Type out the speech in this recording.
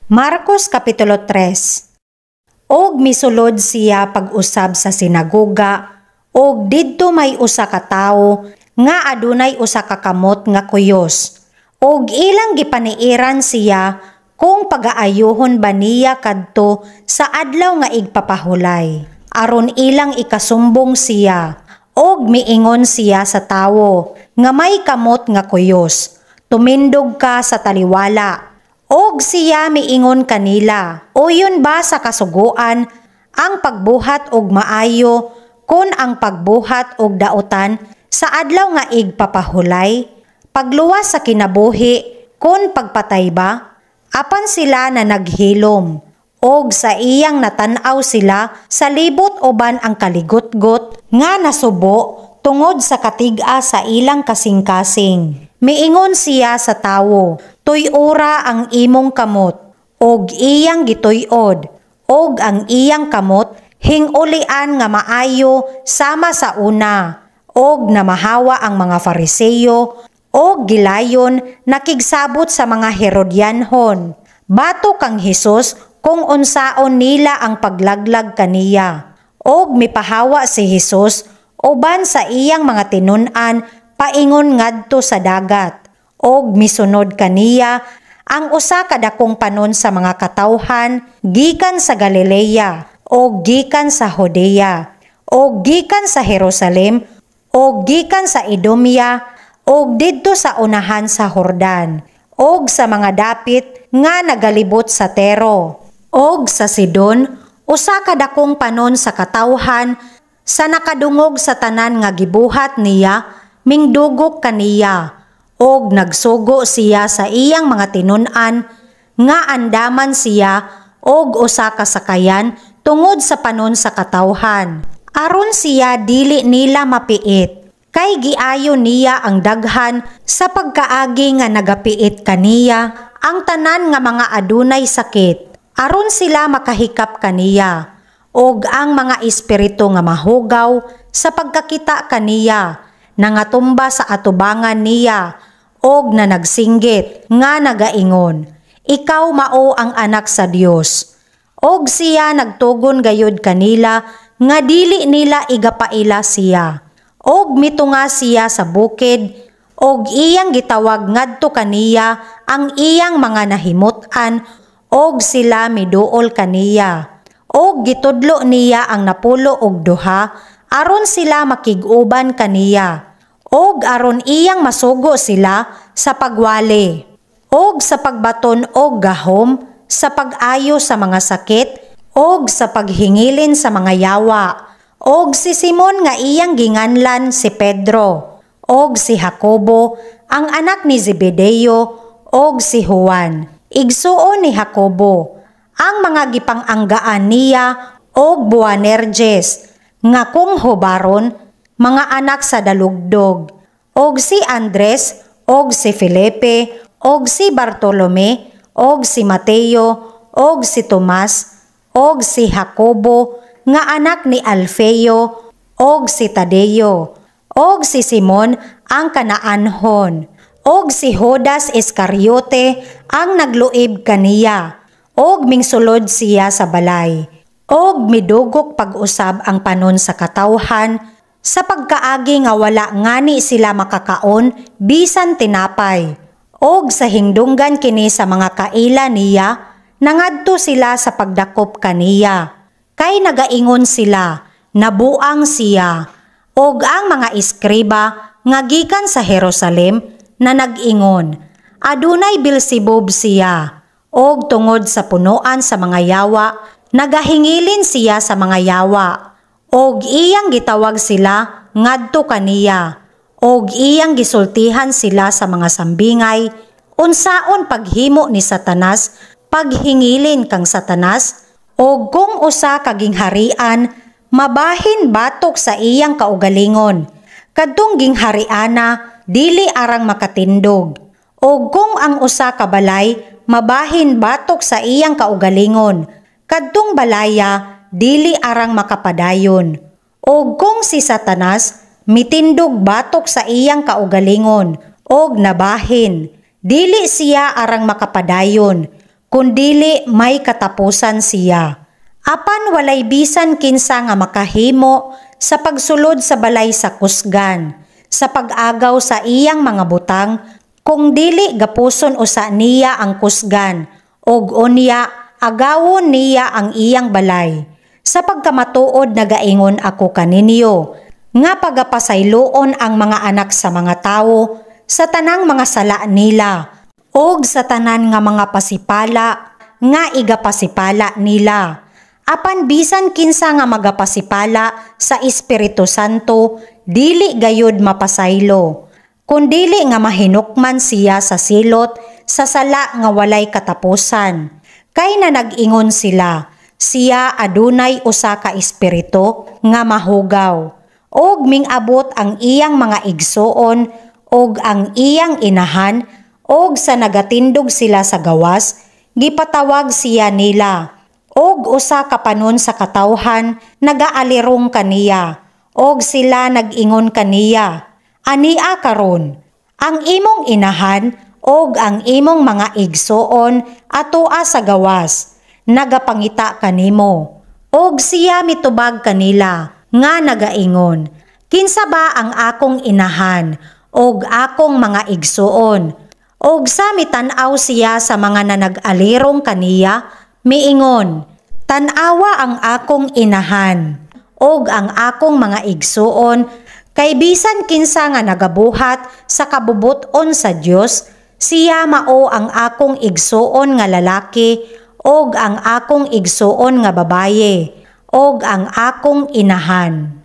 Marcos Kapitulo 3. Og misulod siya pag-usab sa sinagoga, og didto may usa ka tawo nga adunay usa ka kamot nga kuyos. Og ilang gipaniiran siya kung pagaayuhon ba niya kadto sa adlaw nga igpapahulay, aron ilang ikasumbong siya. Og miingon siya sa tawo nga may kamot nga kuyos, "Tumindog ka sa taliwala." Og siya miingon kanila, "Uyon ba sa kasuguan ang pagbuhat og maayo kon ang pagbuhat og dautan sa adlaw nga igpapahulay? Pagluwas sa kinabuhi kon pagpatay ba?" Apan sila na naghilom. Og sa iyang natan-aw sila sa libot uban ang kaligutgot nga nasubo tungod sa katig-a sa ilang kasing-kasing. Miingon siya sa tawo, "Tuy-ora ang imong kamot." Og iyang gituyod, og ang iyang kamot hingulian nga maayo sama sa una. Og namahawa ang mga Fariseyo, og gilayon nakigsabot sa mga Herodianhon batok kang Hesus kung unsaon nila ang paglaglag kaniya. Og mipahawa si Hesus uban sa iyang mga tinun-an paingon ngadto sa dagat. Og misunod kaniya ang usa ka dakong panon sa mga katawhan gikan sa Galilea og gikan sa Judea og gikan sa Jerusalem og gikan sa Idumea og didto sa unahan sa Jordan og sa mga dapit nga nagalibot sa Tiro og sa Sidon. Usa ka dakong panon sa katawhan sa nakadungog sa tanan nga gibuhat niya mingdugok kaniya. Og nagsugo siya sa iyang mga tinun-an nga andaman siya og usa ka sakayan tungod sa panon sa katawhan, aron siya dili nila mapiit, kay giayo niya ang daghan sa pagkaagi nga nagapiit kaniya ang tanan nga mga adunay sakit, aron sila makahikap kaniya. Og ang mga espiritu nga mahugaw, sa pagkakita kaniya nangatumba sa atubangan niya og na nagsinggit nga nagaingon, "Ikaw mao ang Anak sa Dios." Og siya nagtugon gayud kanila nga dili nila igapaila siya. Og mitunga siya sa bukid og iyang gitawag ngadto kaniya ang iyang mga nahimut-an, og sila miduol kaniya. Og gitudlo niya ang 12 aron sila makig-uban kaniya, og aron iyang masugo sila sa pagwali og sa pagbaton og gahom sa pag-ayo sa mga sakit og sa paghingilin sa mga yawa. Og si Simon nga iyang ginganlan si Pedro, og si Jacobo ang anak ni Zebedeo, og si Juan, igsuon ni Jacobo, ang mga gipang-anggaan niya og Boanerges, nga kung hubaron, mga anak sa dalugdog, og si Andres, og si Felipe, og si Bartolome, og si Mateo, og si Tomas, og si Jacobo nga anak ni Alfeo, og si Tadeo, og si Simon ang Kanaanhon, og si Judas Iscariote ang nagluib kaniya. Og mingsulod siya sa balay og midugok pag-usab ang panon sa katawhan sa pagkaagi nga wala ngani sila makakaon bisan tinapay. Og sa hingdunggan kini sa mga kaila niya, nangadto sila sa pagdakop kaniya. Kay nagaingon sila, "Nabuang siya." Og ang mga eskriba nga gikan sa Jerusalem na nag-ingon, "Adunay Beelzebub siya. Og tungod sa punuan sa mga yawa, nagahingilin siya sa mga yawa." Og iyang gitawag sila ngadto kaniya. Og iyang gisultihan sila sa mga sambingay, "Unsaon paghimo ni Satanas paghingilin kang Satanas? Og kung usa ka gingharian mabahin batok sa iyang kaugalingon, kadtong ginghariana dili arang makatindog. Og kung ang usa ka balay mabahin batok sa iyang kaugalingon, kadtong balaya dili arang makapadayon. Og kung si Satanas mitindog batok sa iyang kaugalingon og nabahin, dili siya arang makapadayon, Kundili may katapusan siya. Apan walay bisan kinsa nga makahimo sa pagsulod sa balay sa kusgan, sa pag-agaw sa iyang mga butang, kung dili gapuson usa niya ang kusgan, og unya agawon niya ang iyang balay. Sa pagkamatuod nagaingon ako kaninyo, nga pagapasayloon ang mga anak sa mga tawo sa tanang mga sala nila, og sa tanan nga mga pasipala nga igapasipala nila. Apan bisan kinsa nga magapasipala sa Espiritu Santo, dili gayud mapasaylo, kundili nga mahinukman siya sa silot sa sala nga walay katapusan. Kay na nag-ingon sila, "Siya adunay usa ka espiritu nga mahugaw." Og mingabot ang iyang mga igsuon og ang iyang inahan, og sa nagatindog sila sa gawas, gipatawag siya nila. Og usa ka panon sa katawhan nagaalirong kaniya, og sila nag-ingon kaniya, "Ania karon, ang imong inahan og ang imong mga igsuon atoa sa gawas, nagapangita kanimo." Og siya mitubag kanila nga nagaingon, "Kinsa ba ang akong inahan og akong mga igsuon?" Og sa mitan-aw siya sa mga nanag-alirong kaniya, miingon, "Tan-awa ang akong inahan og ang akong mga igsuon, kay bisan kinsa nga nagabuhat sa kabubut-on sa Dios, siya mao ang akong igsuon nga lalaki og ang akong igsuon nga babaye og ang akong inahan."